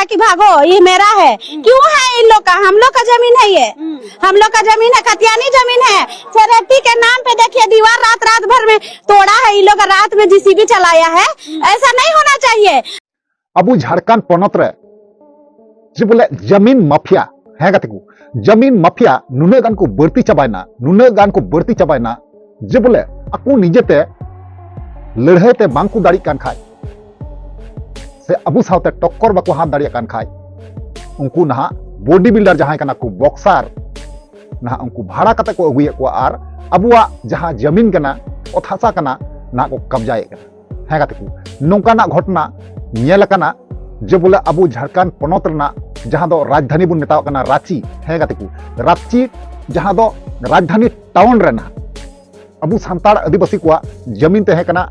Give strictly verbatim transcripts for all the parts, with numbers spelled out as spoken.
कि भागो, ये मेरा है। क्यों है इन लोग का? हम लोग का जमीन है ये, हम लोग का जमीन है, खतियानी जमीन है। सेरेटी के नाम पे देखिए, दीवार रात रात भर में तोड़ा है इन लोग का, रात में जीसीबी चलाया है। ऐसा नहीं होना चाहिए। ᱟᱵᱚ ᱡᱷᱟᱲᱠᱷᱚᱸᱰ ᱯᱚᱱᱚᱛ ᱨᱮ ᱡᱮ ᱵᱚᱞᱮ ᱡᱟᱢᱤᱱ ᱢᱟᱯᱷᱤᱭᱟ, ᱦᱮᱸ ᱜᱟᱛᱮ ᱠᱚ, ᱡᱟᱢᱤᱱ ᱢᱟᱯᱷᱤᱭᱟ ᱱᱩᱱᱟᱹᱜ ᱜᱟᱱ ᱠᱚ ᱵᱟᱹᱲᱛᱤ ᱪᱟᱵᱟᱭᱮᱱᱟ, ᱱᱩᱱᱟᱹᱜ ᱜᱟᱱ ᱠᱚ ᱵᱟᱹᱲᱛᱤ ᱪᱟᱵᱟᱭᱮᱱᱟ ᱡᱮ ᱵᱚᱞᱮ ᱟᱠᱚ ᱱᱤᱡᱮᱛᱮ ᱞᱟᱹᱲᱦᱟᱹᱭ ᱛᱮ ᱵᱟᱝ ᱠᱚ ᱫᱟᱲᱮᱜ ᱠᱟᱱ ᱠᱷᱟᱡ ᱥᱮ ᱟᱵᱚ ᱥᱟᱶᱛᱮ ᱴᱚᱠᱠᱚᱨ ᱵᱟᱠᱚ ᱦᱟᱛ ᱫᱟᱲᱮᱭᱟᱜ ᱠᱟᱱ ᱠᱷᱟᱡ ᱩᱱᱠᱩ ᱱᱟᱦᱟᱜ ᱵᱚᱰᱤ ᱵᱤᱞᱰᱟᱨ ᱡᱟᱦᱟᱸᱭ ᱠᱟᱱᱟ ᱠᱚ, ᱵᱚᱠᱥᱟᱨ, ᱱᱟᱦᱟᱜ ᱩᱱᱠᱩ ᱵᱷᱟᱲᱟ ᱠᱟᱛᱮ ᱠᱚ ᱟᱹᱜᱩᱭᱮᱫ ᱠᱚᱣᱟ ᱟᱨ ᱟᱵᱚᱣᱟᱜ ᱡᱟᱦᱟᱸ ᱡᱟᱢᱤᱱ ᱠᱟᱱᱟ, ᱚᱛ ᱦᱟᱥᱟ ᱠᱟᱱᱟ, ᱱᱟᱦᱟᱜ ᱠᱚ ᱠᱟᱵᱡᱟᱭᱮᱫ ᱠᱟᱱᱟ᱾ ᱦᱮᱸ ᱜᱟᱛᱮ ᱠᱚ, ᱱᱚᱝᱠᱟᱱᱟᱜ ᱜᱷᱚᱴᱚᱱᱟ ᱧᱮᱞ ᱟᱠᱟᱱᱟ ᱡᱮ ᱵᱚᱞᱮ ᱟᱵᱚ ᱡᱷᱟᱲᱠᱷᱚᱸᱰ ᱯᱚᱱᱚᱛ ᱨᱮᱱᱟᱜ ᱡᱟᱦᱟᱸ ᱫᱚ ᱨᱟᱡᱽᱫᱷᱟᱱᱤ ᱵᱚᱱ ᱢᱮᱛᱟᱣᱟᱜ ᱠᱟᱱᱟ ᱨᱟᱸᱪᱤ, ᱦᱮᱸ ᱜᱟᱛᱮ ᱠᱚ, ᱨᱟᱸᱪᱤ ᱡᱟᱦᱟᱸ ᱫᱚ ᱨᱟᱡᱽᱫᱷᱟᱱᱤ ᱴᱟᱣᱩᱱ ᱨᱮ ᱱᱟᱦᱟᱜ ᱟᱵᱚ ᱥᱟᱱᱛᱟᱲ ᱟᱹᱫᱤᱵᱟᱹᱥᱤ ᱠᱚᱣᱟᱜ ᱡᱟᱢᱤᱱ ᱛᱟᱦᱮᱸ ᱠᱟᱱᱟ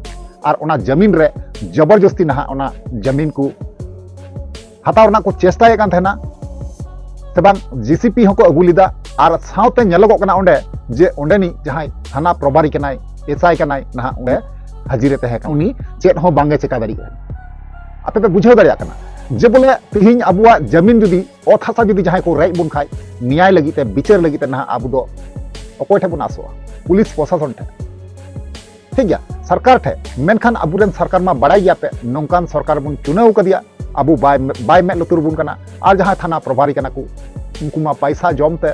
ᱟᱨ ᱚᱱᱟ ᱡᱟᱢᱤᱱ ᱨᱮ ᱡᱚᱵᱚᱨᱡᱚᱥᱛᱤ ᱱᱟᱦᱟᱜ ᱚᱱᱟ ᱡᱟᱢᱤᱱ ᱠᱚ ᱦᱟᱛᱟᱣ ᱨᱮᱱᱟᱜ ᱠᱚ ᱪᱮᱥᱴᱟᱭᱮᱫ ᱠᱟᱱ ᱛᱟᱦᱮᱱᱟ ᱥᱮ ᱵᱟᱝ, ᱡᱤᱥᱤᱯᱤ ᱦᱚᱸᱠᱚ ᱟᱹᱜᱩ ᱞᱮᱫᱟ᱾ ᱟᱨ ᱥᱟᱶᱛᱮ ᱧᱮᱞᱚᱜᱚᱜ ᱠᱟᱱᱟ ᱚᱸᱰᱮ ᱡᱮ ᱚᱸᱰᱮᱱᱤᱡ ᱡᱟᱦᱟᱸᱭ ᱛᱷᱟᱱᱟ ᱯᱨᱚᱵᱷᱟᱨᱤ ᱠᱟᱱᱟᱭ, ᱮᱥᱟᱭ ᱠᱟᱱᱟᱭ, ᱱᱟᱦᱟᱜ ᱚᱸᱰᱮ ᱦᱟᱹᱡᱤᱨᱮ ᱛᱟᱦᱮᱸ ᱠᱟᱱᱟ, ᱩᱱᱤ ᱪᱮᱫ ᱦᱚᱸ ᱵᱟᱝᱜᱮ ᱪᱮᱠᱟ ᱫᱟᱲᱮᱭᱟᱜ ᱠᱟᱱᱟ᱾ ᱟᱯᱮ ᱯᱮ ᱵᱩᱡᱷᱟᱹᱣ ᱫᱟᱲᱮᱭᱟᱜ ᱠᱟᱱᱟ ᱡᱮ ᱵᱚᱞᱮ ᱛᱮᱦᱮᱧ ᱟᱵᱚᱣᱟᱜ ᱡᱟᱢᱤᱱ ᱡᱩᱫᱤ ᱚᱛ ᱦᱟᱥᱟ ᱡᱩᱫᱤ ᱡᱟᱦᱟᱸᱭ ᱠᱚ ᱨᱮᱡ ᱵᱚᱱ ᱠᱷᱟᱡ, ᱱᱮᱭᱟᱭ ᱞᱟᱹᱜᱤᱫ ᱛᱮ, ᱵᱤᱪᱟᱹᱨ ᱞᱟᱹᱜᱤᱫ ᱛᱮ ᱱᱟᱦᱟᱜ ᱟᱵᱚ ᱫᱚ ᱚᱠᱚᱭ ᱴᱷᱮᱱ ᱵᱚᱱ ᱟᱥᱚᱜᱼᱟ? ᱯᱩᱞᱤᱥ ᱯᱨᱚᱥᱟᱥᱚᱱ ᱴᱷᱮᱱ, ᱴᱷᱤᱠ ᱜᱮᱭᱟ, ᱥᱚᱨᱠᱟᱨ ᱴᱷᱮᱱ᱾ ᱢᱮᱱᱠᱷᱟᱱ ᱟᱵᱚᱨᱮᱱ ᱥᱚᱨᱠᱟᱨ ᱢᱟ ᱵᱟᱲᱟᱭ ᱜᱮᱭᱟ ᱯᱮ, ᱱᱚᱝᱠᱟᱱ ᱥᱚᱨᱠᱟᱨ ᱵᱚᱱ ᱪᱩᱱᱟᱹᱣ ᱠᱟᱫᱮᱭᱟ, ᱟᱵᱚ ᱵᱟᱭ ᱵᱟᱭ ᱢᱮᱫ ᱞᱩᱛᱩᱨ ᱵᱚᱱ ᱠᱟᱱᱟ᱾ ᱟᱨ ᱡᱟᱦᱟᱸᱭ ᱛᱷᱟᱱᱟ ᱯᱨᱚᱵᱷᱟᱨᱤ ᱠᱟᱱᱟ ᱠᱚ, ᱩᱱᱠᱩ ᱢᱟ ᱯᱟᱭᱥᱟ ᱡᱚᱢ ᱛᱮ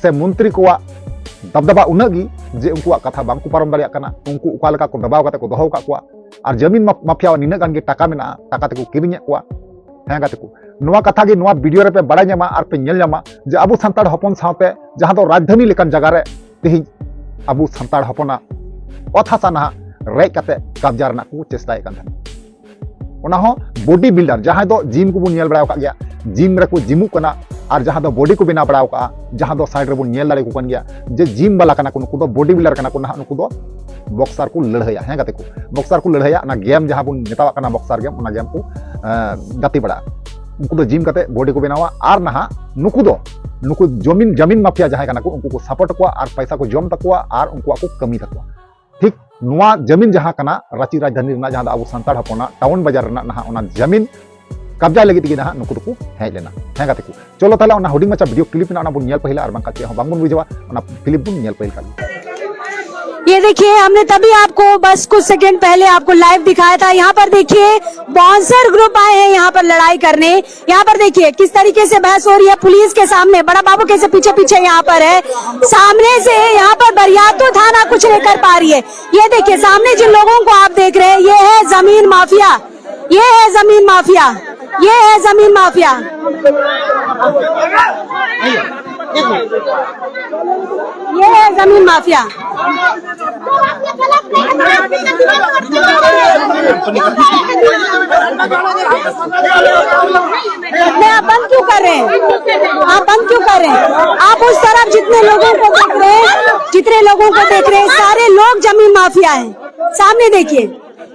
ᱥᱮ ᱢᱚᱱᱛᱨᱤ ᱠᱚᱣᱟᱜ ᱫᱟᱵᱫᱟᱵᱟ ᱩᱱᱟᱹᱜ ᱜᱮ ᱡᱮ ᱩᱱᱠᱩᱣᱟᱜ ᱠᱟᱛᱷᱟ ᱵᱟᱝ ᱠᱚ ᱯᱟᱨᱚᱢ ᱫᱟᱲᱮᱭᱟᱜ ᱠᱟᱱᱟ᱾ ᱩᱱᱠᱩ ᱚᱠᱟ ᱞᱮᱠᱟ ᱠᱚ ᱫᱟᱵᱟᱣ ᱠᱟᱛᱮ ᱠᱚ ᱫᱚᱦᱚ ᱟᱠᱟᱫ ᱠᱚᱣᱟ᱾ ᱟᱨ ᱡᱟᱢᱤᱱ ᱢᱟ-, ᱢᱟᱯᱷᱤᱭᱟ ᱱᱤᱱᱟᱹᱜ ᱜᱟᱱ ᱜᱮ ᱴᱟᱠᱟ ᱢᱮᱱᱟᱜᱼᱟ, ᱴᱟᱠᱟ ᱛᱮᱠᱚ ᱠᱤᱨᱤᱧᱮᱫ ᱠᱚᱣᱟ᱾ ᱦᱮᱸ ᱜᱟᱛᱮ ᱠᱚ, ᱱᱚᱣᱟ ᱠᱟᱛᱷᱟ ᱜᱮ ᱱᱚᱣᱟ ᱵᱷᱤᱰᱤᱭᱳ ᱨᱮᱯᱮ ᱵᱟᱲᱟᱭ ᱧᱟᱢᱟ ᱟᱨ ᱯᱮ ᱧᱮᱞ ᱧᱟᱢᱟ ᱡᱮ ᱟᱵᱚ ᱥᱟᱱᱛᱟᱲ ᱦᱚᱯᱚᱱ ᱥᱟᱶᱛᱮ ᱡᱟᱦᱟᱸ ᱫᱚ ᱨᱟᱡᱽᱫᱷᱟᱱᱤ ᱞᱮᱠᱟᱱ ᱡᱟᱭᱜᱟ ᱨᱮ ᱛᱮᱦᱮᱧ ᱟᱵᱚ ᱥᱟᱱᱛᱟᱲ ᱦᱚᱯᱚᱱᱟᱜ ᱚᱛ ᱦᱟᱥᱟ ᱱᱟᱦᱟᱜ ᱨᱮᱡ ᱠᱟᱛᱮ ᱠᱟᱵᱡᱟ ᱨᱮᱱᱟᱜ ᱠᱚ ᱪᱮᱥᱴᱟᱭᱮᱫ ᱠᱟᱱ ᱛᱟᱦᱮᱱᱟ᱾ ᱚᱱᱟ ᱦᱚᱸ ᱵᱚᱰᱤ ᱵᱤᱞᱰᱟᱨ, ᱡᱟᱦᱟᱸᱭ ᱫᱚ ᱡᱤᱢ ᱠᱚᱵᱚᱱ ᱧᱮᱞ ᱵᱟᱲᱟ ᱟᱠᱟᱫ ᱜᱮᱭᱟ, ᱡᱤᱢ ᱨᱮᱠᱚ ᱡᱤᱢᱩᱜ ᱠᱟᱱᱟ ᱟᱨ ᱡᱟᱦᱟᱸ ᱫᱚ ᱵᱚᱰᱤ ᱠᱚ ᱵᱮᱱᱟᱣ ᱵᱟᱲᱟ ᱟᱠᱟᱫᱼᱟ, ᱡᱟᱦᱟᱸ ᱫᱚ ᱥᱟᱭᱤᱰ ᱨᱮᱵᱚᱱ ᱧᱮᱞ ᱫᱟᱲᱮ ᱟᱠᱚ ᱠᱟᱱ ᱜᱮᱭᱟ ᱡᱮ ᱡᱤᱢ ᱵᱟᱞᱟ ᱠᱟᱱᱟ ᱠᱚ, ᱱᱩᱠᱩ ᱫᱚ ᱵᱚᱰᱤ ᱵᱤᱞᱰᱟᱨ ᱠᱟᱱᱟ ᱠᱚ, ᱱᱟᱦᱟᱜ ᱱᱩᱠᱩ ᱫᱚ ᱵᱚᱠᱥᱟᱨ ᱠᱚ ᱞᱟᱹᱲᱦᱟᱹᱭᱟ᱾ ᱦᱮᱸ ᱜᱟᱛᱮ ᱠᱚ, ᱵᱚᱠᱥᱟᱨ ᱠᱚ ᱞᱟᱹᱲᱦᱟᱹᱭᱟ, ᱚᱱᱟ ᱜᱮᱢ ᱡᱟᱦᱟᱸ ᱵᱚᱱ ᱢᱮᱛᱟᱣᱟᱜ ᱠᱟᱱᱟ ᱵᱚᱠᱥᱟᱨ ᱜᱮᱢ, ᱚᱱᱟ ᱜᱮᱢ ᱠᱚ ᱮᱸ, ᱜᱟᱛᱮ ᱵᱟᱲᱟᱜᱼᱟ᱾ ᱩᱱᱠᱩ ᱫᱚ ᱡᱤᱢ ᱠᱟᱛᱮ ᱵᱚᱰᱤ ᱠᱚ ᱵᱮᱱᱟᱣᱟ ᱟᱨ ᱱᱟᱦᱟᱜ ᱱᱩᱠᱩ ᱫᱚ, ᱱᱩᱠᱩ ᱡᱚᱢᱤᱱ, ᱡᱟᱢᱤᱱ ᱢᱟᱯᱷᱤᱭᱟ ᱡᱟᱦᱟᱸᱭ ᱠᱟᱱᱟ ᱠᱚ, ᱩᱱᱠᱩ ᱠᱚ ᱥᱟᱯᱳᱨᱴ ᱠᱚᱣᱟ ᱟᱨ ᱯᱟᱭᱥᱟ ᱠᱚ ᱡᱚᱢ ᱛᱟᱠᱚᱣᱟ ᱟᱨ ᱩᱱᱠᱩᱣᱟᱜ ᱠᱚ ᱠᱟᱹᱢᱤ ᱛᱟᱠᱚᱣᱟ᱾ ᱴᱷᱤᱠ ᱱᱚᱣᱟ ᱡᱟᱢᱤᱱ ᱡᱟᱦᱟᱸ ᱠᱟᱱᱟ ᱨᱟᱸᱪᱤ ᱨᱟᱡᱽᱫᱷᱟᱱᱤ ᱨᱮᱱᱟᱜ, ᱡᱟᱦᱟᱸ ᱫᱚ ᱟᱵᱚ ᱥᱟᱱᱛᱟᱲ ᱦᱚᱯᱚᱱᱟᱜ ᱴᱟᱣᱩᱱ ᱵᱟᱡᱟᱨ ᱨᱮᱱᱟᱜ ᱱᱟᱦᱟᱜ ᱚᱱᱟ ᱡᱟᱢᱤᱱ, ᱠᱟᱵᱡᱟ ᱞᱟᱹᱜᱤᱫ ᱜᱮ ᱱᱟᱦᱟᱜ ᱱᱩᱠᱩ ᱫᱚᱠᱚ ᱦᱮᱡ ᱞᱮᱱᱟ᱾ ᱦᱮᱸ ᱜᱟᱛᱮ ᱠᱚ, ᱪᱚᱞᱚ ᱛᱟᱦᱞᱮ ᱚᱱᱟ ᱦᱩᱰᱤᱧ ᱢᱟᱪᱷᱟ ᱵᱷᱤᱰᱤᱭᱳ ᱠᱞᱤᱯ ᱢᱮᱱᱟᱜᱼᱟ, ᱚᱱᱟ ᱵᱚᱱ ᱧᱮᱞ ᱯᱟᱹᱦᱤᱞᱟ, ᱟᱨ ᱵᱟᱝᱠᱷᱟᱱ ᱪᱮᱫ ᱦᱚᱸ ᱵᱟᱝᱵᱚᱱ ᱵᱩᱡᱷᱟᱹᱣᱟ᱾ ᱚᱱᱟ ᱠᱞᱤᱯ ᱵᱚᱱ ᱧᱮᱞ ᱯᱟᱹᱦᱤᱞ ᱠᱟᱜ ᱞᱮᱜᱮ᱾ ये देखिए, हमने तभी आपको बस कुछ सेकंड पहले आपको लाइव दिखाया था। यहाँ पर देखिए, बाउंसर ग्रुप आए हैं यहाँ पर लड़ाई करने। यहाँ पर देखिए किस तरीके से बहस हो रही है पुलिस के सामने। बड़ा बाबू कैसे पीछे पीछे यहाँ पर है, सामने से यहाँ पर बरियातू थाना कुछ नहीं कर पा रही है। ये देखिए सामने जिन लोगों को आप देख रहे हैं, ये है जमीन माफिया, ये है जमीन माफिया, ये है जमीन माफिया, ये है जमीन माफिया। नहीं, आप बंद क्यों कर रहे हैं? आप बंद क्यों कर रहे हैं? आप उस तरफ जितने लोगों को देख रहे हैं, जितने लोगों को देख रहे हैं, सारे लोग जमीन माफिया हैं। सामने देखिए,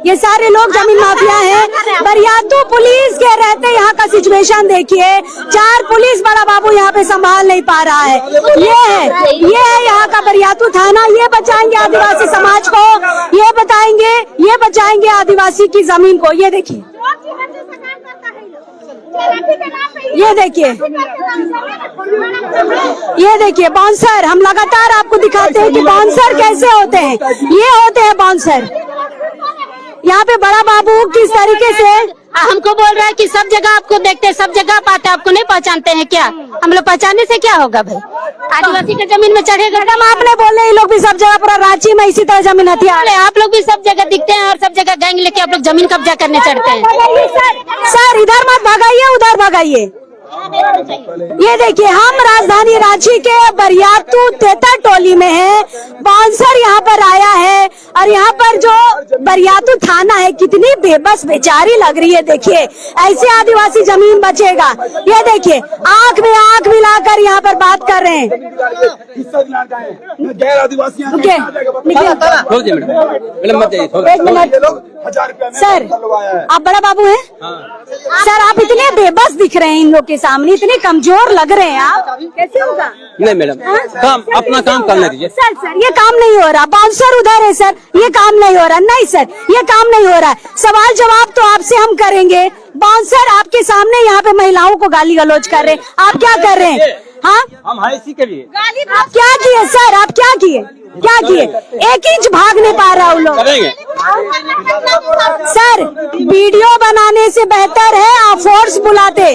ये सारे लोग जमीन माफिया हैं। बरियातू पुलिस के रहते यहाँ का सिचुएशन देखिए, चार पुलिस बड़ा बाबू यहाँ पे संभाल नहीं पा रहा है। ये है, ये है यहाँ का बरियातू थाना। ये बचाएंगे आदिवासी समाज को, ये बताएंगे, ये बचाएंगे आदिवासी की जमीन को। ये देखिए, ये देखिए, ये देखिए बाउंसर, हम लगातार आपको दिखाते हैं कि बाउंसर कैसे होते हैं। ये होते हैं बाउंसर। यहाँ पे बड़ा बाबू किस तरीके से हमको बोल रहा है कि सब जगह आपको देखते हैं, सब जगह आप आते हैं, आपको नहीं पहचानते हैं क्या? हम लोग पहचानने से क्या होगा भाई? आदिवासी के जमीन में चढ़ेगा। मैडम, आपने बोले ये लोग भी सब जगह, पूरा रांची में इसी तरह जमीन हथियार बोले, आप लोग भी सब जगह दिखते हैं और सब जगह गैंग लेके आप लोग जमीन कब्जा करने चढ़ते हैं। सर, सर, इधर मत भगाइए, उधर भगाइए। ये देखिए, हम राजधानी रांची के बरियातू तेतर टोली में है। बाउंसर यहाँ पर आया है और यहाँ पर जो बरियातू थाना है, कितनी बेबस बेचारी लग रही है। देखिए, ऐसे आदिवासी जमीन बचेगा? ये देखिए, आंख में आंख मिलाकर यहाँ पर बात कर रहे हैं। हिस्सा दिलाना चाहें। मैं गैर आदिवासी यहाँ रुकिए, कहाँ जाएगा बताइए। निखिल। छोड़ दीजिए मैडम। मैडम, मत जाइए, छोड़। एक मिनट। ये लोग हजार रुपया में सर, पैसा लगवाया है। आप बड़ा बाबू हैं? हाँ। सर, आप इतने बेबस दिख रहे हैं इन लोग के सामने, इतने कमजोर लग रहे हैं आप, कैसे होगा? नहीं मैडम, हाँ? काम, अपना काम करने दीजिए। सर, सर, ये काम नहीं हो रहा, बाउंसर उधर है सर, ये काम नहीं हो रहा। नहीं सर, ये काम नहीं हो रहा है। सवाल जवाब तो आपसे हम करेंगे, बाउंसर आपके सामने यहाँ पे महिलाओं को गाली गलौज कर रहे हैं, आप क्या कर रहे हैं? हाँ, हम हैं इसी के लिए। आप क्या किए सर, आप क्या किए, क्या किए? एक इंच भाग नहीं पा रहा उन लोग। करेंगे। सर, वीडियो बनाने से बेहतर है आप फोर्स बुलाते।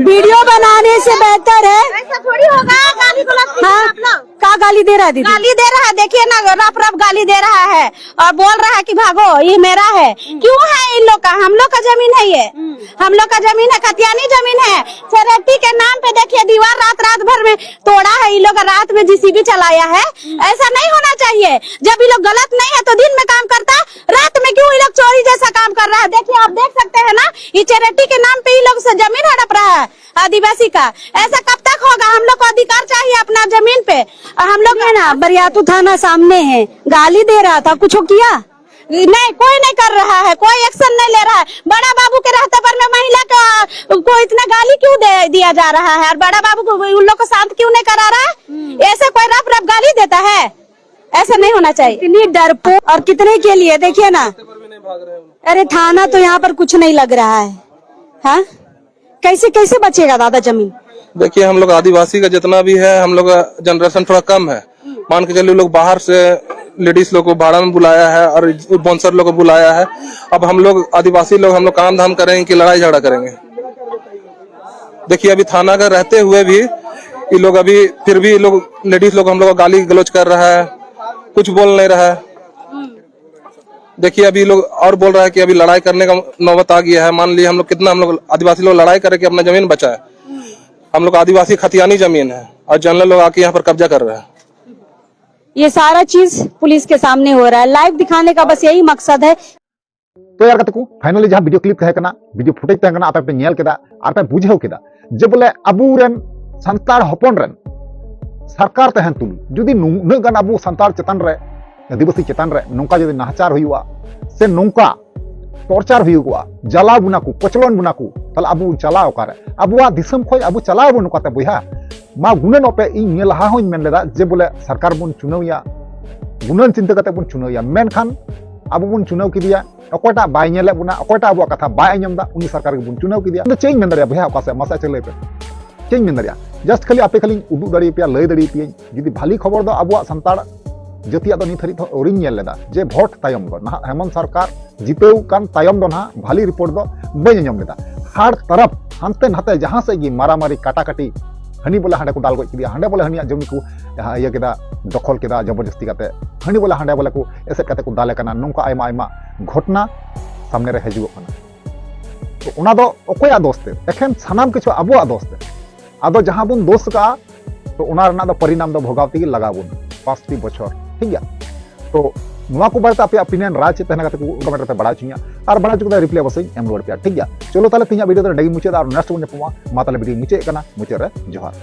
वीडियो बनाने से बेहतर है। ऐसा थोड़ी होगा। गाली गलौज कीजिए हाँ, आप लोग। क्या गाली दे रहा है दीदी? गाली दे रहा है, देखिए ना, रफ रफ गाली दे रहा है और बोल रहा है कि भागो, ये मेरा है। क्यों है इन लोग का? हम लोग का जमीन है ये, हम लोग का जमीन है, खतियानी जमीन है। चैरिटी के नाम पे देखिए, दीवार रात रात भर में तोड़ा है इन लोग, रात में जीसीबी चलाया है। ऐसा नहीं होना चाहिए। जब ये लोग गलत नहीं है तो दिन में काम करता, रात में क्यों ये लोग चोरी जैसा काम कर रहा है? देखिए, आप देख सकते हैं ना, ये चैरिटी के नाम पे ये लोग से जमीन हड़प रहा है आदिवासी का। ऐसा कब तक होगा? हम लोग को अधिकार चाहिए अपना जमीन पे। और हम लोग है ना, बरियातू थाना सामने है, गाली दे रहा था, कुछ किया? नहीं, कोई नहीं कर रहा है, कोई एक्शन नहीं ले रहा है। बड़ा बाबू के रहते पर में महिला का को इतना गाली क्यों दे दिया जा रहा है और बड़ा बाबू को उन लोग को शांत क्यों नहीं करा रहा है? ऐसे कोई रफ रफ गाली देता है? ऐसा नहीं होना चाहिए। इतनी डरपोक, और कितने के लिए? देखिए ना, अरे थाना तो यहाँ पर कुछ नहीं लग रहा है। हाँ, कैसे कैसे बचेगा दादा जमीन? देखिए, हम लोग आदिवासी का जितना भी है, हम लोग का जनरेशन थोड़ा कम है। मान के चलिए, लोग बाहर से लेडीज लोग को भाड़ा में बुलाया है और बाउंसर लोग को बुलाया है। अब हम लोग आदिवासी लोग, हम लोग काम धाम करेंगे कि लड़ाई झगड़ा करेंगे? देखिए, अभी थाना का रहते हुए भी ये लोग, अभी फिर भी ये लोग, लेडीज लोग हम लोग को गाली गलौज कर रहा है, कुछ बोल नहीं रहा है। देखिए, अभी लोग और बोल रहा है कि अभी लड़ाई करने का नौबत आ गया है। मान लीजिए, हम लोग कितना, हम लोग आदिवासी लोग लड़ाई करके अपना जमीन बचाए। हम लोग आदिवासी खतियानी जमीन है और जनरल लोग आके यहाँ पर कब्जा कर रहे हैं। ये सारा चीज पुलिस के सामने हो रहा है, लाइव दिखाने का बस यही मकसद है। ᱛᱚ ᱭᱟᱨ ᱜᱟᱛᱮ ᱠᱚ, finally ᱡᱟᱦᱟᱸ video clip ᱛᱟᱦᱮᱸ ᱠᱟᱱᱟ, video footage ᱛᱟᱦᱮᱸ ᱠᱟᱱᱟ, ᱟᱯᱮ ᱯᱮ ᱧᱮᱞ ᱠᱮᱫᱟ ᱟᱨ ᱯᱮ ᱵᱩᱡᱷᱟᱹᱣ ᱠᱮᱫᱟ ᱡᱮ ᱵᱚᱞᱮ ᱟᱵᱚᱨᱮᱱ ᱥᱟᱱᱛᱟᱲ ᱦᱚᱯᱚᱱ ᱨᱮᱱ ᱥᱚᱨᱠᱟᱨ ᱛᱟᱦᱮᱱ ᱛᱩᱞᱩᱡ ᱡᱩᱫᱤ ᱱᱩᱱᱟᱹᱜ ᱜᱟᱱ ᱟᱵᱚ ᱥᱟᱱᱛᱟᱲ ᱪᱮᱛᱟᱱ ᱨᱮ, ᱟᱹᱫᱤᱵᱟᱹᱥᱤ ᱪᱮᱛᱟᱱ ᱨᱮ ᱱᱚᱝᱠᱟ ᱡᱩᱫᱤ ᱱᱟᱦᱟᱪᱟᱨ ᱦᱩᱭᱩᱜᱼᱟ ᱥᱮ ᱱᱚᱝᱠᱟ torture ᱦᱩᱭᱩᱜᱚᱜᱼᱟ, ᱡᱟᱞᱟ ᱵᱚᱱᱟ ᱠᱚ, ᱠᱚᱪᱞᱚᱱ ᱵᱚᱱᱟ ᱠᱚ, ᱛᱟᱦᱞᱮ ᱟᱵᱚ ᱵᱚᱱ ᱪᱟᱞᱟᱣ ᱚᱠᱟᱨᱮ? ᱟᱵᱚᱣᱟᱜ ᱫᱤᱥᱚᱢ ᱠᱷᱚᱱ ᱟᱵᱚ ᱪᱟᱞᱟᱣ ᱟᱵᱚᱱ ᱚᱠᱟᱛᱮ ᱵᱚᱭᱦᱟ? ᱢᱟ ᱜᱩᱱᱟᱹᱱᱚᱜ ᱯᱮ, ᱤᱧ ᱱᱤᱭᱟᱹ ᱞᱟᱦᱟ ᱦᱚᱸᱧ ᱢᱮᱱ ᱞᱮᱫᱟ ᱡᱮ ᱵᱚᱞᱮ ᱥᱚᱨᱠᱟᱨ ᱵᱚᱱ ᱪᱩᱱᱟᱹᱣᱮᱭᱟ, ᱜᱩᱱᱟᱹᱱ ᱪᱤᱱᱛᱟᱹ ᱠᱟᱛᱮ ᱵᱚᱱ ᱪᱩᱱᱟᱹᱣᱮᱭᱟ, ᱢᱮᱱᱠᱷᱟᱱ ᱟᱵᱚ ᱵᱚᱱ ᱪᱩᱱᱟᱹᱣ ᱠᱮᱫᱮᱭᱟ, ᱚᱠᱚᱭᱴᱟᱜ ᱵᱟᱭ ᱧᱮᱞᱮᱫ ᱵᱚᱱᱟ, ᱚᱠᱚᱭᱴᱟᱜ ᱟᱵᱚᱣᱟᱜ ᱠᱟᱛᱷᱟ ᱵᱟᱭ ᱟᱸᱡᱚᱢ ᱮᱫᱟ, ᱩᱱᱤ ᱥᱚᱨᱠᱟᱨ ᱜᱮᱵᱚᱱ ᱪᱩᱱᱟᱹᱣ ᱠᱮᱫᱮᱭᱟ᱾ ᱟᱫᱚ ᱪᱮᱫ ᱤᱧ ᱢᱮᱱ ᱫᱟᱲᱮᱭᱟᱜᱼᱟ ᱵᱚᱭᱦᱟ, ᱚᱠᱟ ᱥᱮᱫ ᱢᱟᱥᱮ ᱟᱪᱪᱷᱟ ᱞᱟᱹᱭ ᱯᱮ, ᱪᱮᱫ ᱤᱧ ᱢᱮᱱ ᱫᱟᱲᱮᱭᱟᱜᱼᱟ? ᱡᱟᱥᱴ ᱠᱷᱟᱹᱞᱤ ᱟᱯᱮ ᱠᱷᱟᱹᱞᱤᱧ ᱩᱫᱩᱜ ᱫᱟᱲᱮᱭᱟᱯᱮᱭᱟ, ᱞᱟᱹᱭ ᱫᱟᱲᱮᱭᱟᱯᱮᱭᱟᱹᱧ, ᱡᱩᱫᱤ ᱵᱷᱟᱞᱤ ᱠᱷᱚᱵᱚᱨ ᱫᱚ ᱟᱵᱚᱣᱟᱜ ᱥᱟᱱᱛᱟᱲ ᱡᱟᱹᱛᱤᱭᱟᱜ ᱫᱚ ᱱᱤᱛ ᱦᱟᱹᱨᱤᱡ ᱫᱚ ᱟᱹᱣᱨᱤᱧ ᱧᱮᱞ ᱞᱮᱫᱟ, ᱡᱮ ᱵᱷᱳᱴ ᱛᱟᱭᱚᱢ ᱫᱚ ᱱᱟᱦᱟᱜ ᱦᱮᱢᱚᱱᱛ ᱥᱚᱨᱠᱟᱨ ᱡᱤᱛᱟᱹᱣ ᱠᱟᱱ ᱛᱟᱭᱚᱢ ᱫᱚ ᱱᱟᱦᱟᱜ ᱵᱷᱟᱞᱤ ᱨᱤᱯᱳᱨᱴ ᱫᱚ ᱵᱟᱹᱧ ᱟᱸᱡᱚᱢ ᱞᱮᱫᱟ᱾ ᱦᱟᱨ ᱛᱟᱨᱟᱯ ᱦᱟᱱᱛᱮ ᱱᱟᱛᱮ ᱡᱟᱦᱟᱸ ᱥᱮᱫ ᱜᱮ ᱢᱟᱨᱟᱢᱟᱨᱤ ᱠᱟᱴᱟᱠᱟᱴᱤ, ᱦᱟᱹᱱᱤ ᱵᱚᱞᱮ ᱦᱟᱸᱰᱮ ᱠᱚ ᱫᱟᱞ ᱜᱚᱡ ᱠᱮᱫᱮᱭᱟ, ᱦᱟᱸᱰᱮ ᱵᱚᱞᱮ ᱦᱟᱹᱱᱤᱭᱟᱜ ᱡᱚᱢᱤ ᱠᱚ ᱤᱭᱟᱹ ᱠᱮᱫᱟ, ᱫᱚᱠᱷᱚᱞ ᱠᱮᱫᱟ ᱡᱚᱵᱚᱨᱡᱚᱥᱛᱤ ᱠᱟᱛᱮ, ᱦᱟᱹᱱᱤ ᱵᱚᱞᱮ ᱦᱟᱸᱰᱮ ᱵᱚᱞᱮ ᱠᱚ ᱮᱥᱮᱫ ᱠᱟᱛᱮ ᱠᱚ ᱫᱟᱞᱮ ᱠᱟᱱᱟ, ᱱᱚᱝᱠᱟ ᱟᱭᱢᱟ ᱟᱭᱢᱟ ᱜᱷᱚᱴᱱᱟ ᱥᱟᱢᱱᱮ ᱨᱮ ᱦᱤᱡᱩᱜᱚᱜ ᱠᱟᱱᱟ᱾ ᱛᱚ ᱚᱱᱟ ᱫᱚ ᱚᱠᱚᱭᱟᱜ ᱫᱳᱥ ᱛᱮ? ᱮᱠᱷᱮᱱ ᱥᱟᱱᱟᱢ ᱠᱤᱪᱷᱩ ᱟᱵᱚᱣᱟᱜ ᱫᱳᱥ ᱛᱮ᱾ ᱟᱫᱚ ᱡᱟᱦᱟᱸ ᱵᱚᱱ ᱫᱳᱥ ᱠᱟᱜᱼᱟ, ᱛᱚ ᱚᱱᱟ ᱨᱮᱱᱟᱜ ᱫᱚ ᱯᱚᱨᱤᱱᱟᱢ ᱫᱚ ᱵᱷᱳᱜᱟᱣ ᱛᱮᱜᱮ ᱞᱟᱜᱟᱣ ᱵᱚᱱᱟ ᱯᱟᱸᱪᱴᱤ ᱵᱚᱪᱷᱚᱨ, ᱴᱷᱤᱠ ᱜᱮᱭᱟ? ᱛᱚ ᱱᱚᱣᱟ ᱠᱚ ᱵᱟᱨᱮᱛᱮ ᱟᱯᱮᱭᱟᱜ ᱚᱯᱤᱱᱤᱭᱚᱱ ᱨᱟᱭ ᱪᱮᱫ ᱛᱟᱦᱮᱱᱟ ᱠᱟᱛᱮ ᱠᱚ ᱠᱚᱢᱮᱱᱴ ᱠᱟᱛᱮ ᱵᱟᱲᱟᱭ ᱦᱚᱪᱚᱧᱟ, ᱟᱨ ᱵᱟᱲᱟᱭ ᱦᱚᱪᱚ ᱠᱟᱛᱮ ᱨᱤᱯᱞᱟᱭ ᱚᱵᱚᱥᱥᱳᱭ ᱮᱢ ᱨᱩᱣᱟᱹᱲ ᱯᱮᱭᱟ, ᱴᱷᱤᱠ ᱜᱮᱭᱟ? ᱪᱚᱞᱚ ᱛᱟᱦᱞᱮ ᱛᱮᱦᱮᱧᱟᱜ ᱵᱷᱤᱰᱤᱭᱳ ᱫᱚ ᱱᱚᱰᱮ ᱜᱮᱧ ᱢᱩᱪᱟᱹᱫᱟ, ᱟᱨ ᱱᱮᱠᱥᱴ ᱵᱚᱱ ᱧᱟᱯᱟᱢᱟ᱾ ᱢᱟ ᱛᱟᱦᱞᱮ ᱵᱷᱤᱰᱤᱭᱳ ᱢᱩᱪᱟᱹᱫ ᱠᱟᱱᱟ, ᱢᱩᱪᱟᱹᱫ ᱨᱮ ᱡᱚᱦᱟᱨ᱾